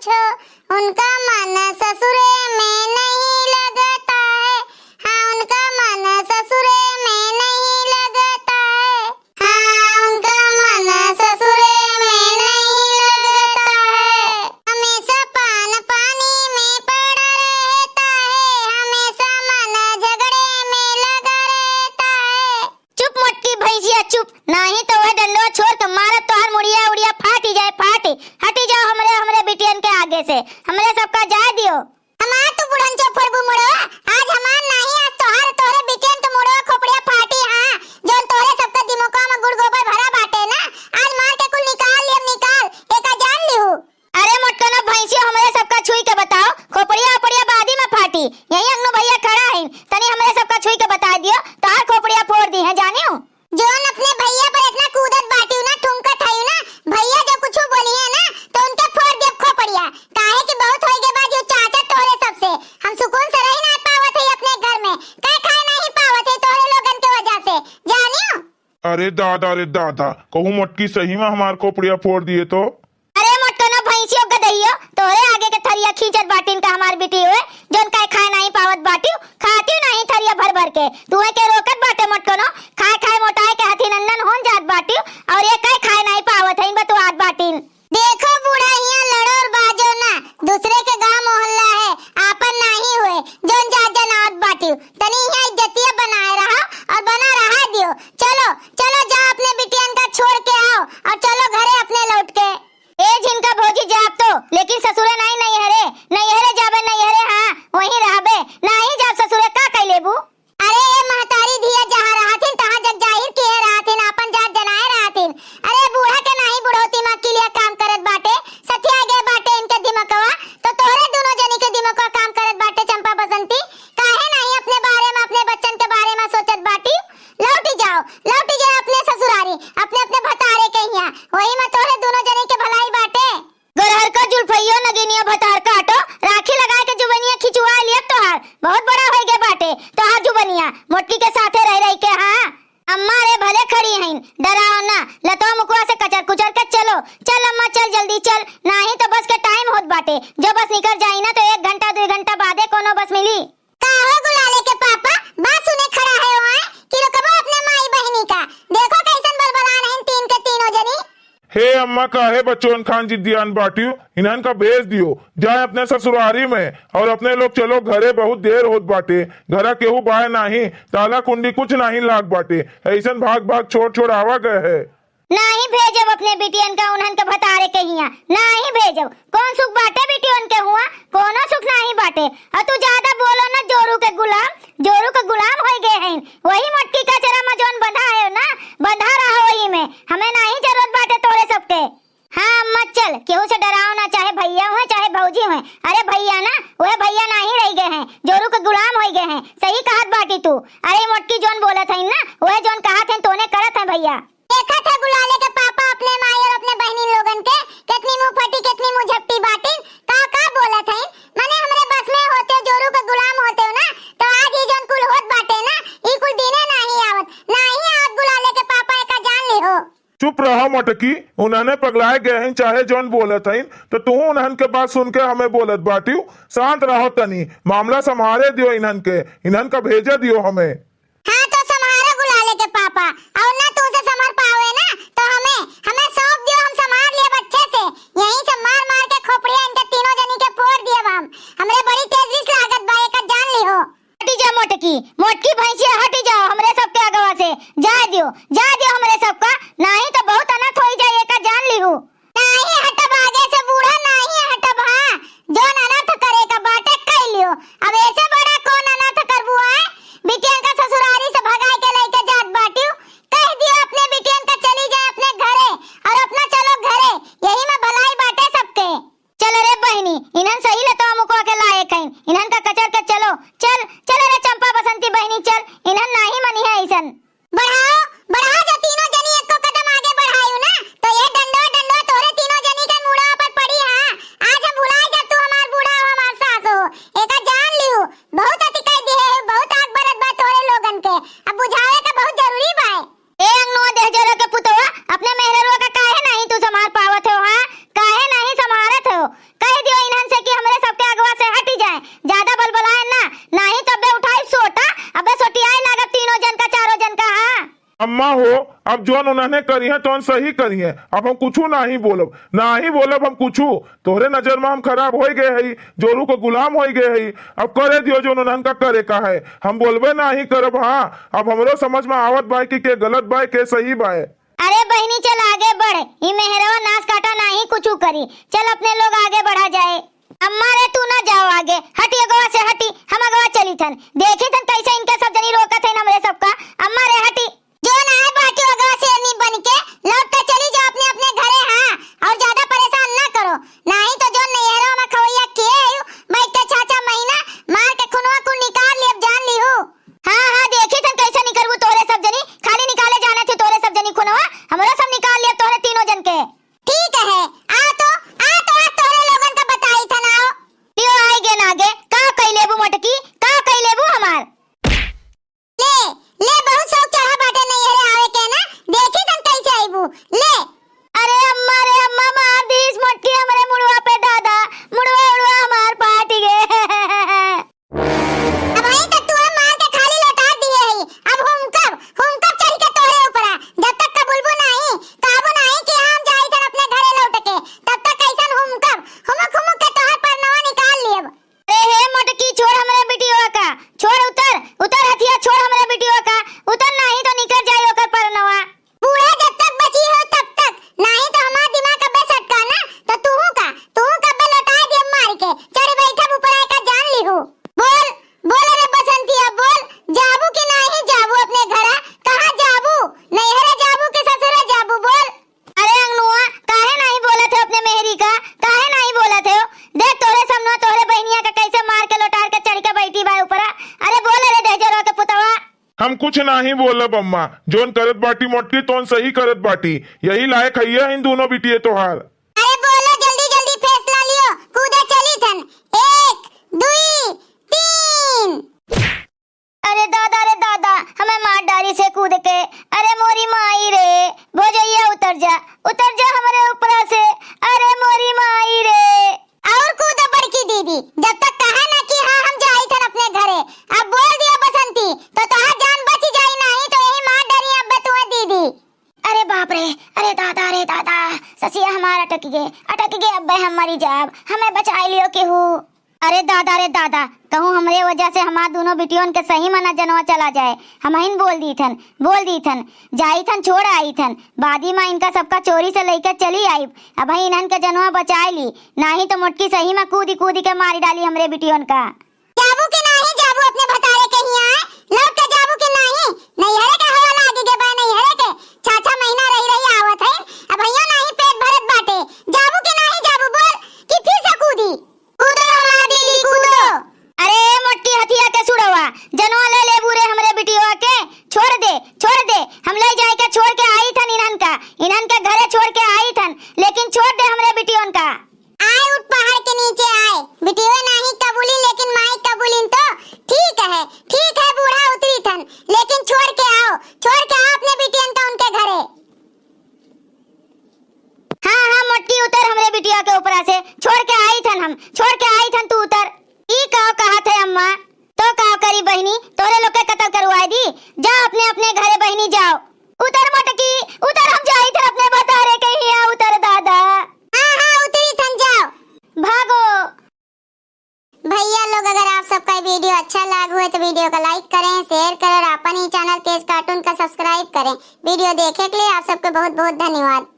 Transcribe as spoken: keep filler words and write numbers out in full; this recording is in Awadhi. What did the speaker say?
छो, उनका मन ससुरे में नहीं लगता है। हाँ, उनका मन ससुरे में नहीं लगता है। हाँ, उनका मन ससुरे में नहीं लगता है। हमेशा पान पानी में पड़ा रहता है, हमेशा मन झगड़े में लगा रहता है। चुप मोटकी भैंसिया चुप, नाहीं तो वह डंडवा छोड़ के मारत तोहार मुड़िया उड़िया फाटी जाए फाटी। हटी जाओ हमरे, हमरे बिटियन के आगे से, हमरे सबका जाए दियो। हमार तू बुढ़न चोफरबू मुड़वा, आज हमार नाहीं, आज तोहार, तोहरे बिटियन के मुड़वा खोपड़िया फाटी, हाँ, जौन तोहरे सबके दिमकवा में गुड़ गोबर भरा बाटे ना, आज मार के कुल निकाल लियब निकाल, एका जान लिहू। अरे मोटकनो भैंसियो, हमरे सबका छुई के बताओ, खोपड़िया ओपड़िया बादी में फाटी, यही अंगनू भैया खड़ा है, तनी हमरे सबका छुई के बता दियो, तोहार खोपड़िया फोड़ दिहे, जानियो। जौन अपने भैया पर इतना कूदत बाटियो ना, ठुमकत हइयो ना, भैया जो कुछ बोलिहे ना, तो उनके फोड़ देब खोपड़िया। काहे कि बहुत होई गए बा जो चाचा तोहरे सबसे। हम सुकून से रही ना पावत हई अपने घर में, कह खाए नहीं पावत हई तोहरे लोगन के वजह से, जानियो। अरे दादा, अरे दादा, कहूँ मोटकी सही में हमार खोपड़िया फोड़ दिए तो। अरे मोटकनो भैंसियो गदहियो, तोहरे आगे के थरिया खींचत बाटिन का हमार बिटियो, जौन कह खाए नहीं पावत बाटियो, खातियो नहीं थरिया भर भर के। तुहे के रोकत बाटे मोटकनो, खाए खाए मोटाए के हथी नंदन होन जात बाटियो, और ये कह खाए नहीं पावत हईन बतुआत बाटिन। देखो बूढ़ा, हियाँ लड़ो और बाजो ना, दूसरे के गाँव मोहल्ला है, आपन नाहीं हुए, जौन जात जनावत बाटियो, तनी हियाँ इज्जतिया बनाए रहा और बना रहा दियो। चलो, चलो जा अपने बिटियन का छोड़ के आओ और चलो घरे अपने लौट के। ए झिनका भौजी जाब तो, लेकिन ससुरे नाहीं नैहरे, नैहरे जाबे नैहरे, हाँ, वहीं रहबे, नाहीं जाब ससुरे, का कइ लेबू? अरे ए महतारी धिया, जहाँ रहथिन तहाँ जग जाहिर किहे रहथिन, आपन जात जनाए रहथिन। अरे बूढ़ा के नाहीं बुढ़ौती मा किलिया काम करत बाटे, सठिया गए बाटे इनके दिमकवा, तो तोहरे दुनो जनी के दिमकवा काम करत बाटे चंपा बसंती। काहे नाहीं अपने बारे मा, अपने बच्चन के बारे मा सोचत बाटी? लौटी जाओ, लौटी जाओ अपने ससुरारी, अपने अपने भतारे के हियाँ, वही मा तोहरे दुनो जनी के भलाई बाटे। गरहर का जुल्फइयो नगिनिया भतार काटो, राखी लगाए के जुबनिया खिंचवा लिया तोहार, बहुत बड़ा होई गए बाटे तोहार जुबनिया, मोटकी के साथे रह रही के। हाँ अम्मा रे भले खड़ी हईन, डराओ ना, लतवा मुकवा से कचर कुचर के चलो। चल अम्मा चल, जल्दी चल, नाहीं तो बस के टाइम होत बाटे, जो बस निकर जाई ना तो एक घंटा दुई घंटा बादे कोनो बस मिली। का हो गुलाले के पापा, बात सुने खड़ा है वहाँ कि रोकबो अपने माई बहिनी का? देखो कैसन बलबलान हईन तीन के तीनों जनी। हे अम्मा, काहे बचवन खान जिद्दियान बाटियो? इन्हन का भेज दियो, जाए अपने ससुरारी में, और अपने लोग चलो घरे, बहुत देर होत बाटे, घरा केहू बाय नाहीं, ताला कुंडी कुछ नाहीं लाग बाटे, ऐसन भाग भाग छोड़ छोड़ आवा गए है। नाहीं भेजब अपने बिटियन का उन्हन के भतारे के हियाँ, नाहीं भेजब। कौन सुख बाटे बिटियन के हुआँ? कोनो सुख नाहीं बाटे। और तू ज्यादा बोलो ना, जोरू के गुलाम, जोरू के गुलाम होई गए हैं। वही मोटकी कचरा में जौन बंधा है ना, बंधा रहा वही में। हमें नाहीं जरूरत बाटे तोरे सबके। हाँ अम्मा चल, केहू से डराओ ना, चाहे भैया हुए चाहे भौजी हुए। अरे भैया ना, वह भैया नाहीं रह गए हैं, जोरू के गुलाम होई गए हैं। सही कहत बाटी तू। अरे मोटकी जौन बोलत है ना, वह जौन कहत है तोने करत है भैया। देखत है गुलाले के पापा अपने माई और अपने बहनी लोगन के, कितनी मुंह फटी, कितनी मुंह झपटी बाटिन, का का बोलत है। माने हमरे बस में होते, जोरू के गुलाम होते हो ना, तो आज ई जौन कुल होत बाटे ना, ई कुल दिने नाहीं आवत, नाहीं आवत गुलाले के पापा, एका जान लिहो। चुप रहो मोटकी, उन्हने पगलाए गए हैं, चाहे जौन बोलत हैं, तो तू उन्हन के बात सुन के हमें बोलत बाटियो। शांत रहो तनी, मामला संभारे दियो इन्हन के, इन्हन का भेजे दियो हमें। हाँ तो संभारो गुलाले के पापा, और ना तू से संभार पावे ना, तो हमें, हमें सौंप दियो, हम संभार लिए अच्छे से। यहीं से मार मार के खोपड़िया इनके तीनों जनी के फोड़ दिए हम। हमरे बड़ी तेज रिस लागत बा, एका जान लिहो। हटी जा मोटकी, मोटकी भैंसिया, हटी जाओ हमरे सबके आगवा से। जाए दियो, जाए दियो हमरे सबका, नाहीं तो बहुत अनर्थ होई जाए, एका जान लिहू। नाहीं हटब आगे से बूढ़ा, नाहीं हटब। हाँ, जौन अनर्थ करे का बाटे कई लियो। अब ऐसे बड़ा कौन अनर्थ करबू आए? बिटियन का ससुरारी से भगाए के लेके जात बाटियो। कह दियो अपने बिटियन का चली जाए अपने घरे और अपना चलो घरे, यही में भलाई बाटे सबके। चल रे बहिनी, इन्हन सही लतवा मुकवा के लायक हईन, इन्हन का कचर के चलो। चल, चल रे चंपा बसंती बहिनी, चल, इन्हन नाहीं मनिहे अइसन। बढ़ाओ, बढ़ाओ जो तीनों जनी एको कदम आगे बढ़ायू ना, तो ये डंडवा, डंडवा तोरे तीनों जनी के मुड़वा पर पड़ी। हाँ, आज हम भुलाए जब तू हमार बूढ़ा हो, हमार सास हो, एका जान लिहू। बहुत अति कह दिहे, बहुत आग बरत बा तोरे लोगन के, अब बुझावे का बहुत जरूरी बा। ए अंगनवा देहजरा के पुतवा, अपने मेहररुआ का काहे नाहीं तू संभार पावत हो, हाँ? काहे नाहीं संभारत हो? कह दियो हाँ हो, अब जौन उन्हने करिहैं, तौन सही करिहैं। अब हम कुछू नाहीं बोलब, नाहीं बोलब हम कुछू। तोहरे नजर मा हम खराब होइ गए हई, जोरू के गुलाम होइ गए हई। अब करे दियो जौन उन्हन का करे का है, हम बोलबे नाहीं करब। हाँ, अब हमरो समझ मा आवत बाय कि के गलत बाय, के सही बाय। अरे बहिनी, चल आगे बढ़, ई मेहरवा नास काटा नाहीं कुछू करी। चल अपने लोग आगे बढ़ा जाए। अम्मा रे, तू ना जाओ आगे, हटी अगवा से हटी, हम अगवा चली थन। देखी थन कैसे इनके सब जनी रोकत हईन हमरे सबका। अम्मा रे हटी। जौन आए बाटू अगवा शेरनी बन के, लौट के चली जाओ अपने अपने घरे, हाँ, और ज्यादा परेशान ना करो, नाहीं तो जौन नैहरवा मा खवैया किए हयू, बैठ के छह छह महीना मार के खुनवा कुल निकाल लेब, जान लिहू। हाँ, हाँ, देखी थन कैसे निकलबू तोहरे सब जनी, खाली निकाले जाने थे तोहरे सब जनी खुनवा, हमरो सब निकाल लेब तोहरे तीनों जन के। ठीक है, आ तो, आ तो, आज तोहरे लोगन का बताई थन, आओ। लियो आई गे नागे, का कई लेबू मोटकी, का कई लेबू हमार? ले, ले, बहुत शौक चढ़ा बाटे नैहरे आवे के ना, देखी थन कैसे आईबू, ले। अरे अम्मा रे अम्मा, मार दीस मोटकी हमरे मुड़वा पे दादा, मुड़वा उड़वा हमार फाट गे। अबहीं तक तू हम मार के खाली लौटा दिए हई, अब हुमकब, हुमकब चढ़ के तोहरे ऊपरा, जब तक कबूलबू नाहीं, कहबू नाहीं कि हम जाई थन अपने घरे लौट के, तब तक कैसन हुमकब, हुमुक हुमुक के तोहर परनवा निकाल लेब। अरे हे मोटकी, छोड़ हमरे बिटिया का, छोड़, उतर, उतर हथिया, छोड़ हमरे बिटिया का, उतर, नाहीं तो निकल जाई ओकर परनवा। बूढ़ा जब तक बची हो तब तक, नाहीं तो हमार दिमाग अब्बे सटका ना, तो तूहू का, तूहू का अब्बे लौटाए दिए मार के, चढ़ बैठब ऊपर आए का जान लिहू। बोल, बोल रे बसंतिया, बोल, जाबू कि नाहीं जाबू अपने घरा, कहाँ जाबू, नैहरे जाबू कि ससुरे जाबू, बोल। अरे अंगनुआ, काहे नाहीं बोलत हो अपने मेहरी का? काहे नाहीं बोलत हो? देख तोहरे सामने तोहरे बहिनिया का कैसे मार के लोटार के चढ़ के बैठी बा ऊपरा। अरे बोल रे दहजरवा के पुतवा। हम कुछ नाहीं बोलब अम्मा, जौन करत बाटी मोटकी तौन सही करत बाटी। यही लायक हइये हईन दूनो बिटिये तोहार। अरे बोलो जल्दी जल्दी फैसला लियो, कूदे चली थन। एक, दुई, तीन। अरे दादा रे दादा, हमें मार डारी से कूद के। अरे मोरी माई रे, भोजैया उतर जा, उतर जा हमरे ऊपरा से। अरे मोरी माई रे। और कूद बड़की दीदी, जब तक कहा ना कि हाँ हम जाई थन अपने घरे, अब बोल दिया बसंती, तो तोहार जान बच जाई, नाहीं तो यही मार डारी अब्बे तुहे दीदी। अरे बाप रे, अरे दादा रे दादा, ससिया हमार अटक गे, अटक गे, अब्बे हम मरी जाब, हमें बचाई लियो केहू। अरे दादा रे दादा, कहूँ हमरे वजह से हमार दूनो बिटियोन के सही मा ना जनवा चला जाए। हमहिन बोल दी थन, बोल दी थन, जाई थन, छोड़ आई थन। बादी मा इनका सबका चोरी से लइके चली आइब। अबहीं इन्हन के जनवा बचाए ली, नाहीं तो मोटकी सही मा कूदी कूदी के मारी डाली हमरे बिटियोन का। जाबू कि नाहीं जाबू अपने भतारे के हियाँ? लौट के जाबू कि नाहीं? नैहरे के हवा लागी गे बा, नैहरे के छह छह महीना रही रही आवत हईन, अबहियों नाहीं पेट भरत बाटे। जाबू कि नाहीं जाबू बोल कि फिर से कूदी? कूदो हमार दीदी, कूदो। अरे मोटकी हथिया के सुड़वा, जनवा ले लेबू रे हमरे बिटिया के? छोड़ दे, छोड़ दे, हम ले जाए के छोड़ के आई थन इन्हन का, इन्हन के घरे छोड़ के आई थन, लेकिन छोड़ दे हमरे बिटियोन का। आए उठ पहाड़ के नीचे आए, बिटियो नाहीं कबूली लेकिन माई कबूलिन तो ठीक है, ठीक है बूढ़ा उतरी थन, लेकिन छोड़ के आओ, छोड़ के आओ अपने बिटियन का उनके घरे। हाँ, हाँ, मोटकी उतर हमरे बिटिया के ऊपरा से, छोड़ के आई थन हम, छोड़ के आई थन तू उतर। ई का कहत है अम्मा? तो का करी बहिनी, तोरे लोग के कत्ल करवाए दी, जा अपने अपने घरे बहिनी जाओ। उतर मोटकी, उतर, हम जाई थन अपने भतारे के हियाँ, उतर दादा। हाँ, हाँ, उतरी थन जाओ। भागो। भैया लोग, अगर आप सबका ये वीडियो अच्छा लाग हुए तो वीडियो का like करें, share करें और अपन ही चैनल तेज कार्टून का subscribe करें। वीडियो देखे के लिए आप सबके बहुत बहुत धन्यवाद।